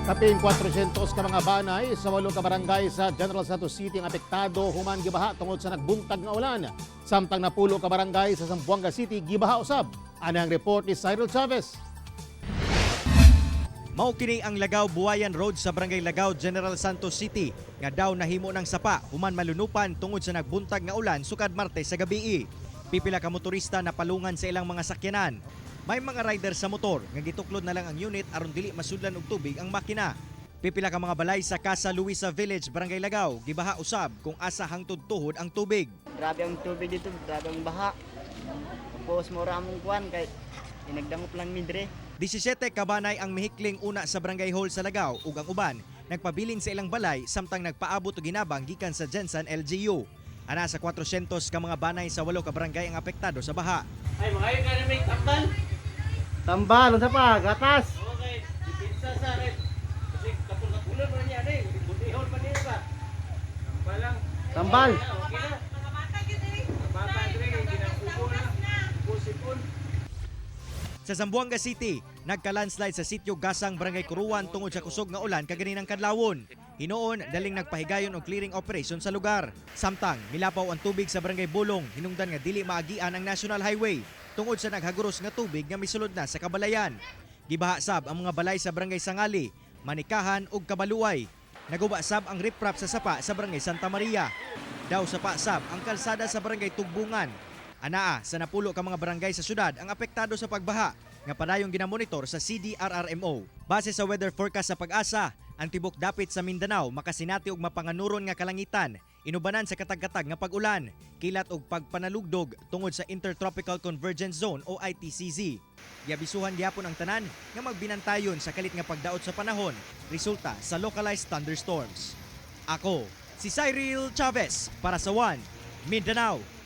Kapin 400 ka mga banay sa walo ka barangay sa General Santos City ang apektado human gibaha tungod sa nagbuntag nga ulan. Samtang 10 ka barangay sa Zamboanga City gibaha usab. Ana ang report ni Cyril Chavez. Mao kini ang Lagaw Buayan Road sa Barangay Lagaw, General Santos City nga daw nahimo ng sapa human malunupan tungod sa nagbuntag nga ulan sukad Martes sa gabii. Pipila ka motorista na palungan sa ilang mga sakyanan. May mga rider sa motor nga gituklod na lang ang unit aron dili masudlan og tubig ang makina. Pipila ka mga balay sa Casa Luisa Village, Barangay Lagaw, gibaha usab kung asa hangtod tuhod ang tubig. Grabe ang tubig dito, grabe ang baha. Tapos mura among kuan kay inagdangop lang mi dire. 17 kabanay ang mihikling una sa Barangay Hall sa Lagaw ug ang uban nagpabilin sa ilang balay samtang nagpaabot og hinabang gikan sa GenSan LGU. Ana sa 400 ka mga banay sa walo ka barangay ang apektado sa baha. Ay, mga ka na may tambal. Tambal unsa pa gatas. Okay, dipinsa sa rin. Kasi kapul-kapulan mo na niya, eh. Butihon pa niya ba? Tambal lang. Tambal. Okay na. Bata dre, ginaubo na. Ubo sipon. Sa Zamboanga City, nagka-landslide sa sitio Gasang, Barangay Kuruan tungod sa kusog nga ulan kaganinang kadlawon. Hinuon, daling nagpahigayon og clearing operation sa lugar. Samtang, milapaw ang tubig sa Barangay Bulong, hinungdan nga dili maagian ang National Highway tungod sa naghaguros nga tubig nga misulod na sa kabalayan. Gibaha sab ang mga balay sa Barangay Sangali, Manikahan ug Kabaluay. Naguba sab ang riprap sa sapa sa Barangay Santa Maria. Daw sapa sab ang kalsada sa Barangay Tugbungan. Anaa sa 10 ka mga barangay sa syudad ang apektado sa pagbaha nga padayong ginamonitor sa CDRRMO. Base sa weather forecast sa PAGASA, ang tibok dapit sa Mindanao makasinati og mapanganuron nga kalangitan, inubanan sa katag-katag nga pag-ulan, kilat og pagpanalugdog tungod sa Intertropical Convergence Zone o ITCZ. Giabisuhan gyapon ang tanan nga magbinantayon sa kalit nga pagdaot sa panahon, resulta sa localized thunderstorms. Ako, si Cyril Chavez para sa One Mindanao.